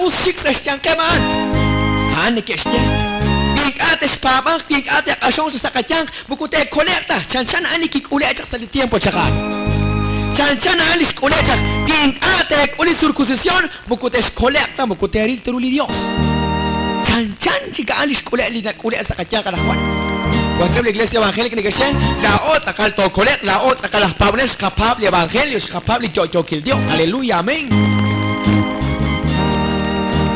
us xik sa' xyanqeb' a'an. A'an neke'xye, Wi ink'a' texpaab'anq, wi ink'a' te'q'axonq chaq sa' qayanq, moko te'kole'q ta. Chanchan a'an li kik'ule' chaq sa' li tiempo chaq a'an. Chanchan a'an li xk'ule' chaq, Wi ink'a' teek'ul li sirkusisyon, moko texkole'q ta, moko teeril ta ru li Dios. Chanchan chik a'an li xk'ule' li nak'ule' sa' qayanq anaqwan. Wankeb' li Iglesia Evangélica neke'xye, Laa'o tz'aqal tookole'q, laa'o tz'aqal aj paab'anel, xqapaab' li evangelio, xqapaab' li yo'yookil Dios. Aleluya, amén.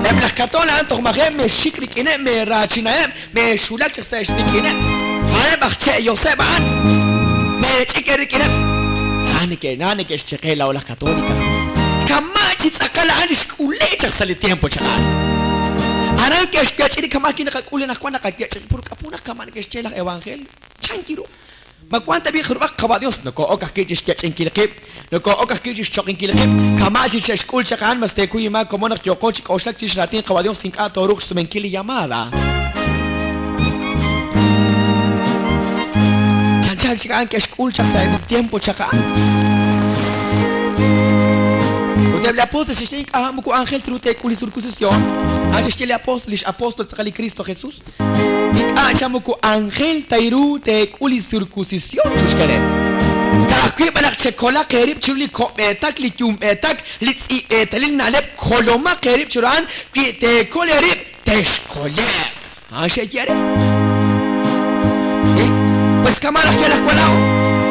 Eb' laj Katol a'an toj maji' me'xik rik'ineb', me'raachinaheb', me'xulak chaq sa' rik'ineb'. A'aneb' aj che' yoseb' a'an. Meech'ik eerib' rik'ineb'. A'an neke', a'an neke'xye qe laa'o laj Católica. Kama' chi tz'aqal a'an li xk'ule' chaq sa' li tiempo chaq a'an. Aran ke'xwech'i rib' kama' kinaqak'ul anaqwan naqawech'i qib' puro k'apunaq kama' neke'xye laj evangelio. Chanki ru? Ma wank tab'i' jarub'aq Qawa' Dios? Noko'ok ajwi' chi xwech'inkil qib', noko'ok ajwi' chi xchoqinkil qib', kama' chi xe'xk'ul chaq a'an, mas teekuy inmaak komon naq yooqo chi k'oxlak chirix raatin Qawa' Dios ink'a' tooruuq xsumenkil li llamada. Chanchan chik a'an ke'xk'ul chaq sa'eb' li tiempo chaq a'an. Ut eb' li apóstol xe'xye ink'a' moko aajel ta ru teek'ul li sirkunsisyon. A'an xe'xye li apóstol, lix apóstol tz'aqal li Kristo Jesus. Ink'a' cha moko anjel ta ru teek'ul li sirkusisyon chixk'eheb'. Ka'ajwi' b'an naq chekolaq eerib' chiru li ko'b'eetak, li yumb'eetak, li tz'i'b'eetalil na'leb', kolomaq eerib' chiru a'an, wi teekol eerib', texkole'q. A'an xe'ye re. Pues kama' laj yal aj walao.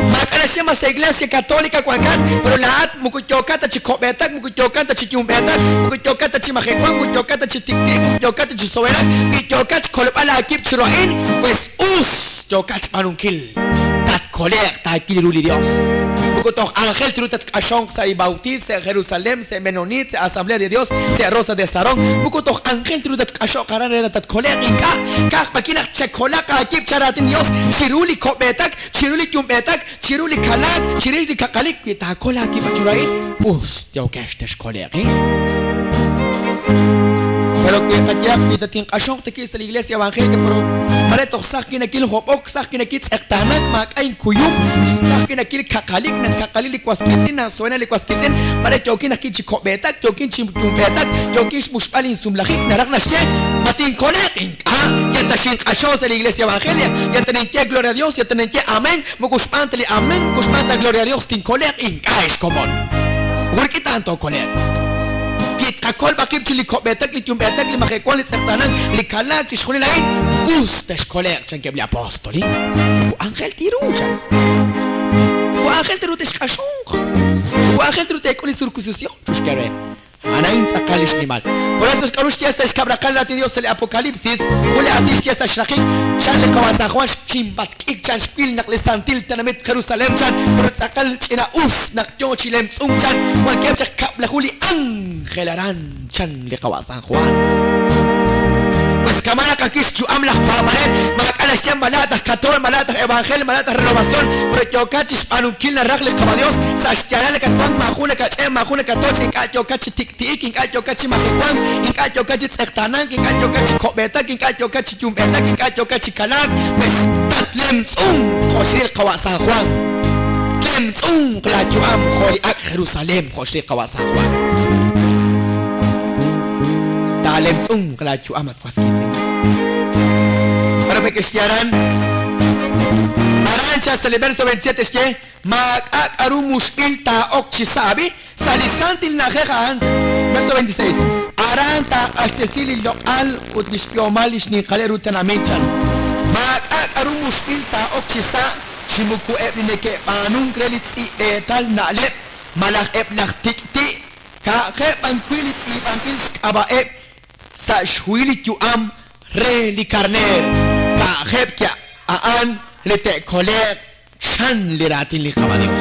Maak'a' naxye ma sa' Iglesia Católica wankat, pero laa'at moko yookat ta chi ko'b'eetak, moko yookat ta chi yumb'eetak, moko yookat ta chi majewank, moko yookat ta chi tik'ti'ik, moko yookat ta chi sowenak, wi yookat xkolb'al aawib' chiru a'in, pues us yookat xb'aanunkil. Tatkole'q, taawil ru li Dios. Moko toj anjel truuq tatq'axonq sa' li Bautist, sa' Jerusalem, sa' Menonit, sa' Asamblea de Dios, sa' Rosa de Sarón. Moko toj anjel truuq tatq'axoq aran re naq tatkole'q. Ink'a', ka'aj b'akil naq chekolaq aawib' chan raatin Dios chiru li ko'b'eetak, chiru li yumb'eetak, chiru li kalaak, chirix li kaqalik. Wi taakol aawib' chiru a'in, us yookex texkole'q. Pero wi qayehaq wi tatinq'axonq ta wi' sa' li Iglesia Evangélica, pero mare toj saj kinakil hob'ok, saj kinakil tz'eqtaanak, maak'a' inkuyum, saj kinakil kaqalik, nankaqali li was wiitz'in, nansuena li was wiitz'in, mare yookin ajwi' chi ko'b'eetak, yookin chi yumb'eetak, yookin xmuxb'al insumlajik, naraj naxye, ma tinkole'q? Ink'a', yal ta xinq'axon sa' li Iglesia Evangelia, yal ta ninye Gloria a Dios, yal ta ninye Amen, moko xb'aan ta li Amen, moko xb'aan ta Gloria a Dios tinkole'q, ink'a' ex komon. Moko rik'in ta a'an tookole'q. Wi tqakol b'an qib' chiru li ko'b'eetak, li yumb'eetak, li majewank, li tz'eqtaanank, li kalaak, chixjunil a'in, us texkole'q, chankeb' li apóstol. Moko anjel ta ru, chan. Moko aajel ta ru texq'axonq. Moko aajel ta ru teek'ul li sirkusisyon, chuxke re. A'an a'in tz'aqal li xnimal. Por eso xk'a'ru xye sa' xkab' raqal raatin Dios sa' li Apocalipsis, jun li aatin xye sa' xraqik, chan li Qawa' San Juan xchinb'atk'ik chan xwil naq li santil tenamit Jerusalén chan pero tz'aqal ch'ina-us naq yoo chi lemtz'unk chan wankeb' chaq kab'laju li ángel aran chan li Qawa' San Juan. Pues kama' naq ajwi' xyu'am laj paab'anel, maak'a' naxye ma laa'at aj Katool, ma laa'at aj Evangelio, ma laa'at aj Renovación, pero yookat chi xb'aanunkil naraj li Qawa' Dios, sa' xyaalal nakatwank, maajun nakach'e', maajun nakatoch', ink'a' yookat chi tik'ti'ik, ink'a' yookat chi majewank, ink'a' yookat chi tz'eqtaanank, ink'a' yookat chi ko'b'eetak, ink'a' yookat chi yumb'eetak, ink'a' yookat chi kalaak, pues tatlemtz'unq jo' xril Qawa' San Juan. Tlemtz'unq laayu'am jo' li ak' Jerusalén jo' xril Qawa' San Juan. Taalemtz'unq laayu'am at was wiitz'in. Pero neke'xye aran, aran chas sa' li verso 27 xye, Maak'a' k'a'ru muxb'il taa'ok chi sa' ab'i, sa' li santil na'ajej a'an, verso 26, aran taaq'axtesi li loq'al ut li xb'ihomal li xninqaleb' ru tenamit, chan. Maak'a' k'a'ru muxb'il taa'ok chi sa' chi moko eb' li neke'b'aanunk re li tz'i'b'eetal na'leb' malaj eb' laj tik'ti', ka'ajeb' b'an wi' li tz'iib'anb'il xk'ab'a'eb' sa' xhuhil li yu'am re li Karneer, ka'ajeb' ki a'an li te'kole'q chan li raatin li Qaawa' Dios.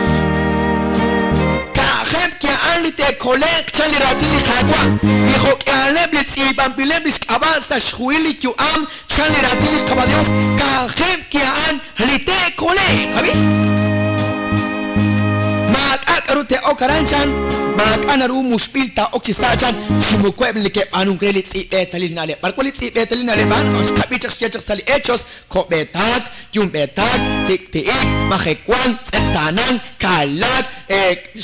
Ka'ajeb' ki a'an li te'kole'q chan li raatin li Qaawa', li jo'k'ihaleb' li tz'iib'anb'ileb' lix k'ab'a' sa' xhuhil li yu'am chan li raatin li Qaawa' Dios, ka'ajeb' ki a'an li te'kole'q. Ab'i. Maak'a' k'a'ru. naru te'ok aran chan, maak'a' naru muxb'il taa'ok chi sa' chan, chi moko eb' li neke'b'aanunk re li tz'i'b'eetalil na'leb'. B'ar wan li tz'i'b'eetalil na'leb' a'an? Xqab'i chaq xye chaq sa' li Hechos, ko'b'eetak, yumb'eetak, tik'ti'ik, majewank, tz'eqtaanank, kalaak,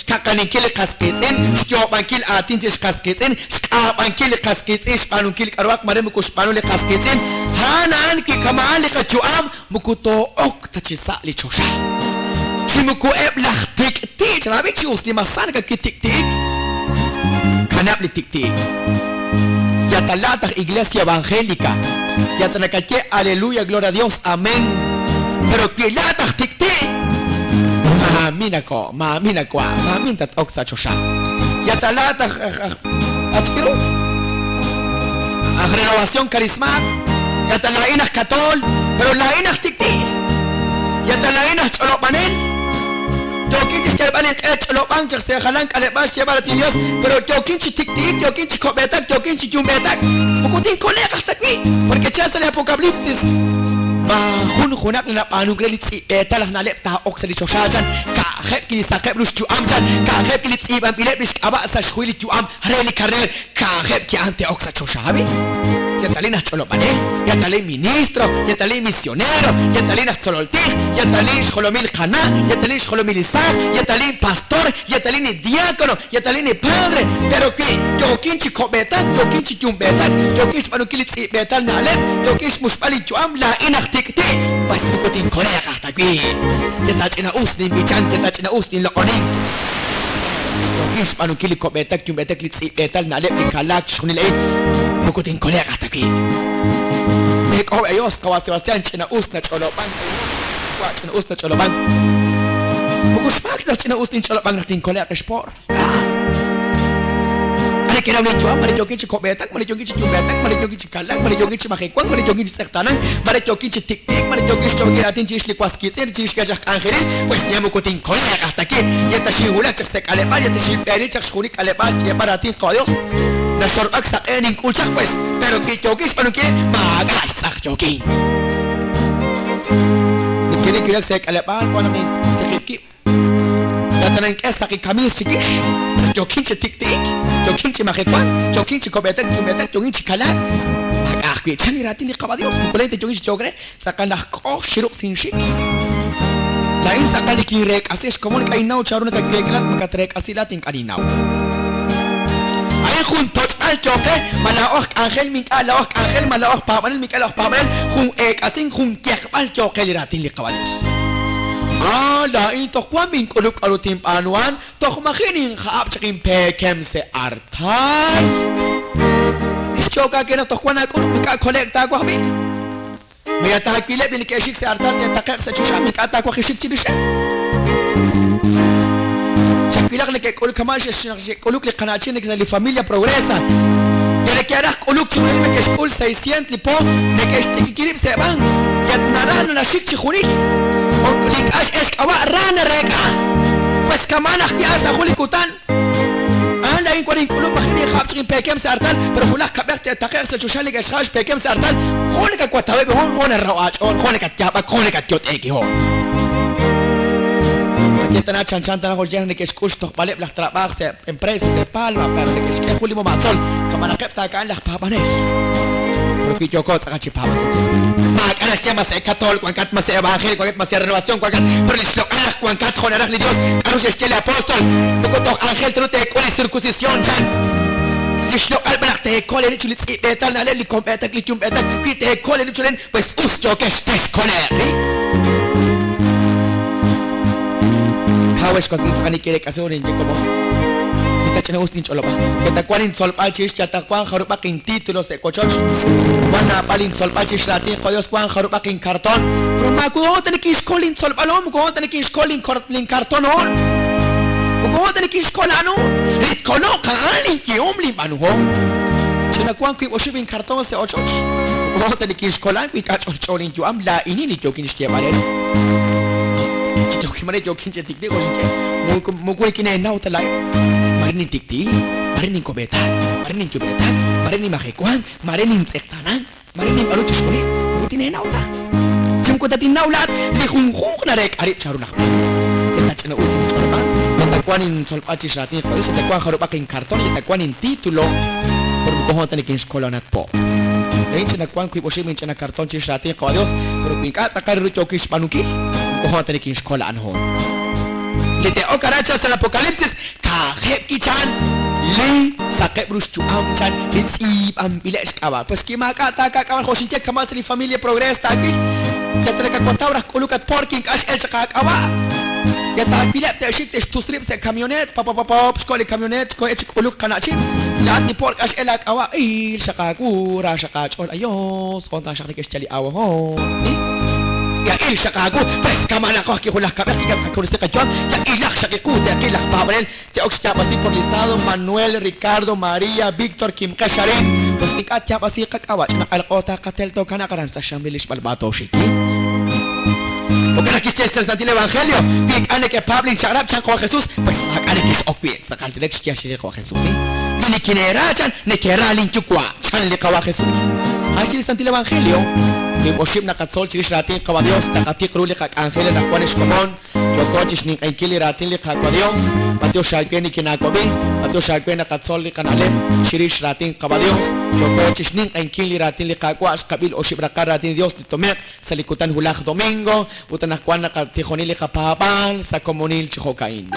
xkaqalinkil li qas qiitz'in, xyoob'ankil aatin chirix qas qiitz'in, xq'aab'ankil li qas qiitz'in, xb'aanunkil k'a'ruhaq mare moko xb'aanu li qas qiitz'in, a'an a'an wi kama'an li qayu'am, moko too'ok ta chi sa' li choxa. Chi moko eb' laj tik'ti' chanab'i chi us li masan nakakitik'ti'ik, kanab' li tik'ti'ik. Yatalaat aj Iglesia Evangélica, yata nakaye aleluya, gloria a Dios, amén. Pero wi laat aj tik'ti', maamin ako, maamin akwa, maamin tat-ok sa' choxa. Yatalaat aj aj aj achk'iru aj Renovación Carismática, yata laa'in aj Katol, pero laa'in aj tik'ti'. Yata laa'in aj ch'olob'anel. Yookin chi xyalb'al inq'e ch'olob'ank chaq sa' jalan k'aleb'aal xyeeb'al raatin Dios, pero yookin chi tik'ti'ik, yookin chi ko'b'eetak, yookin chi yumb'eetak. Moko tinkole'q aj ta wi', porque chalk sa' li Apocablipsis, maajun junaq li nab'aanunk re li tz'i'b'eetal aj na'leb' taa'ok sa' li choxa chan, ka'ajeb' ki li saqeb' ru xyu'am chan, ka'ajeb' ki li tz'iib'anb'ileb' lix k'ab'a' sa' xhuhil li yu'am re li Karneer, Ka'ajeb' ki'an te'ok sa' choxa b'i'. Yatalin aj ch'olob'anel, yatalin ministro, yatalin misionero, yatalin aj tzolol tij, yatalin xjolomil qana', yatalin xjolomil li saaj, yatalin pastor, yatalin li diácono, yatalin li padre, pero wi yookin chi ko'b'eetak, yookin chi yumb'eetak, yookin xb'aanunkil li tz'i'b'eetal na'leb', yookin xmuxb'al linyu'am, laa'in aj tik'ti', pues moko tinkole'q aj ta wi'. Yata ch'ina'us ninb'ichank, yata ch'ina'us ninloq'onink. Yookin xb'aanunkil li ko'b'eetak yumb'eetak li tz'i'b'eetal na'leb' li kalaak chixjunil a'in, moko tinkole'q aj ta wi'. Meek'ojob' eeyos, qawa' Sebastián, ch'ina'us nach'olob'ank wa' ch'ina'us nach'olob'ank. Moko xmaak ta naq ch'ina'us ninch'olob'ank naq tinkole'q ex po'r. Ani kiraw linyu'am, mare yookin chi ko'b'eetak, mare yookin chi yumb'eetak, mare yookin chi kalak, mare yookin chi majewank, mare yookin chi tz'eqtaanank, mare yookin chi tik'ti'ik, mare yookin xch'olob'ankil aatin chirix li was wiitz'in, chirix li wech aj k'anjelil, pues ya moko tinkole'q aj ta wi', ya ta xinwulak chaq sa' k'aleb'aal, ya ta xinb'eeni chaq xjunik k'aleb'aal xyeeb'al raatin Qawa' Dios. Naxorb'ak saq'e nink'ul chaq pues, pero wi yookin xb'aanunkil maak'a' xtz'aq yookin. Nikinwulak sa' k'aleb'aal wan naq nintiqib' wib'. Natanank'e saqi kamiis chiwix, pero yookin chi tik'ti'ik, yookin chi majewank, yookin chi ko'b'eetak yumb'eetak, yookin chi kalaak. Maak'a' ajwi' chan li raatin li Qaawa' Dios, moko laa'in ta yookin chi yook re, tz'aqal laj k'oj xi ruq' sinxik. Laa'in tz'aqal li kinreek'asi xkomon ink'a' ninnaw chanru nakatweek'a laa'at, makatreek'asi laa'at ink'a' ninnaw. A'in jun toch'b'al yooq qe, ma laa'o aj k'anjel mink'a' laa'o aj k'anjel, ma laa'o aj paab'anel mink'a' laa'o aj paab'anel, jun eek'asink, jun yeqb'al yooq qe li raatin li Qaawa' Dios. Ah, laa'in toj wank ink'ulub' k'aru tinb'aanuhan, toj maji' ninja'ab' chaq inpeekem se' artal. Li xyook aawe naq toj wank aak'ulub' ink'a' kole'k taawaj b'i'. Ma yal taawileb' li neke'xik sa' artal te'taqe'q sa' choxa, ma ink'a' taawaj xik chirixeb'? Chawilaq neke'k'uluk kama' xe'k'uluk li qana'chin sa' li Familia Progresa. Yal neke'raj k'uluk chi junil neke'xk'ul seiscient li po neke'xt'ikiki rib' sa' bank. Yal naraj naxik chi junil. Li ink'a' x'el xk'ab'a' ra nareek'a. Pues kama'an ajwi' a'an sa' jun li kutan. A'an laa'in wan ink'ulub' maji' ninjab' chaq inpeekem sa' artal, pero junaq kab'ej te'taqe'q sa' choxa li ke'xjab' xpeekem sa' artal, jo' nakawataweb' hoon, jo' naraho' aach'ool, jo' nakatyaab'ak, jo' nakatyot'e'k hoon. Qaye tana chanchan tana jo' xye naq neke'xk'ul xtojb'aleb' laj trab'aaj sa' empresa sa' Palma, pero neke'xk'e jun li moma'tzol, kamanaqeb' taaka'an laj paab'anel. Pero wi yooko tz'aqal chi paab'ank maak'a' naxye ma sa' Katol wankat, ma sa' Evangelio wankat, ma sa' Renovación wankat, pero li xloq'al naq wankat jo' naraj li Dios, k'aru xe'xye li apóstol, moko toj anjel ta ru teek'ul li circuncisión chan. Li xloq'al b'an naq teekol eerib' chiru li tz'i'b'eetal na'leb', li komb'eetak, li yumb'eetak, wi teekol eerib' chiru a'in, pues us yookex texkole'q. Kaw ex was wiitz'in, ani kireek'asi jun ninye komon? Li ta ch'ina us ninch'olob'a. Ke ta wan intzolb'al chirix yal ta wan jarub'aq intítulo sa' wochoch, wan naab'al intzolb'al chirix raatin qaDios, wan jarub'aq inkarton, pero maawa ta nikinxkol intzolb'al hoon, moko hoon ta nikinxkol linkarton hoon, moko hoon ta nikinxkol a'an hoon. Li tkoloq a'an linyehom linb'aanuhom. Ch'ina wan wiib' oxib' inkarton sa' ochoch, moko hoon ta nikinxkol a'an wi ink'a' ch'olch'o linyu'am, laa'inin li yookin xyeeb'al eere. Chi yookin mare yookin chi tik'ti' jo' xinye, moko nikineenaw ta laa'in. Mare nintik'ti'ik, mare ninkob'eetak, mare ninyub'eetak, mare ninmajewank, mare nintz'eqtaanank, mare ninb'aanu chixjunil, moko tineenaw ta. Chi moko tatinnaw laa'at, li junjunq nareek'a rib' chanru naq b'an. Yal ta ch'ina'us inch'olob'ank, yal ta Ta wank intzolb'al chirix raatin li Dios, ta wank jarub'aq inkarton, ta wank intitulo, pero moko hoon ta nikinxkol anat po. Laa'in ch'ina wank 2-5 inch'ina karton chirix raatin li Dios, pero wi ink'a' tz'aqal ru yookin xb'aanunkil, moko hoon ta nikinxkol a'an hoon. Li te'ok aran chan sa' Apocalipsis, ka'ajeb' kichan li saqeb' ru xyu'am chan li tz'iib'anb'ileb' xk'ab'a'. Pues ki maak'a' taakak'ab'al jo' xinye kama' sa' li Familia Progres taawil, yatnakawataw raj k'uluk at por ink'a' x'el chaq aak'ab'a'. Yataawileb' te'xik te'xtus rib' sa' kamionet, papapapop xko' li kamionet xko'e chi k'uluk qana'chin, laa'at li por k'a x'el aak'ab'a', il xaq aawu, ra xaq aach'ool, ayos, joon ta xaq neke'xyal li awahoon. Ya il xaq aawu, pues kama' naq aj kijulaj kab'ej kikatqakurisi qayu'am, ya ilaj xaq iqu te'qil laj paab'anel te'ok xyaab'asi por listado Manuel, Ricardo, María, Víctor, Kimqex arin, pues ink'a' tyaab'asi qak'ab'a' ch'ina q'alq'o taqatel tookanaq aran sa' xxamlil li xb'alb'a tooxiki. Jo'kan naq kixye sa' Santil Evangelio, wi ink'a' nekepaab' linchaq'rab' chan qawa' Jesús, pues maak'a' nekex'ok wi'. Tz'aqal direct xye xye qawa' Jesús. Li nikineera chan nekeera linyuwa' chan li qawa' Jesús. A'an xye li Santil Evangelio. 2-5 naqatzol chirix raatin qawa' Dios, taqatiq ru li qak'anjel anaqwan ex komon, yooko chixninq'ehinkil li raatin li Qaawa' Dios. B'antiox aawe nikinaawab'i, b'antiox aawe naqatzol li qana'leb' chirix raatin Qawa' Dios. Yooko chixninq'ehinkil li raatin li Qaawa', xqab'il oxib' raqal raatin li Dios li tome'q sa' li kutan wulaj domingo, ut anaqwan naqatijoni li qapaab'aal sa' komonil chi jo'ka'in.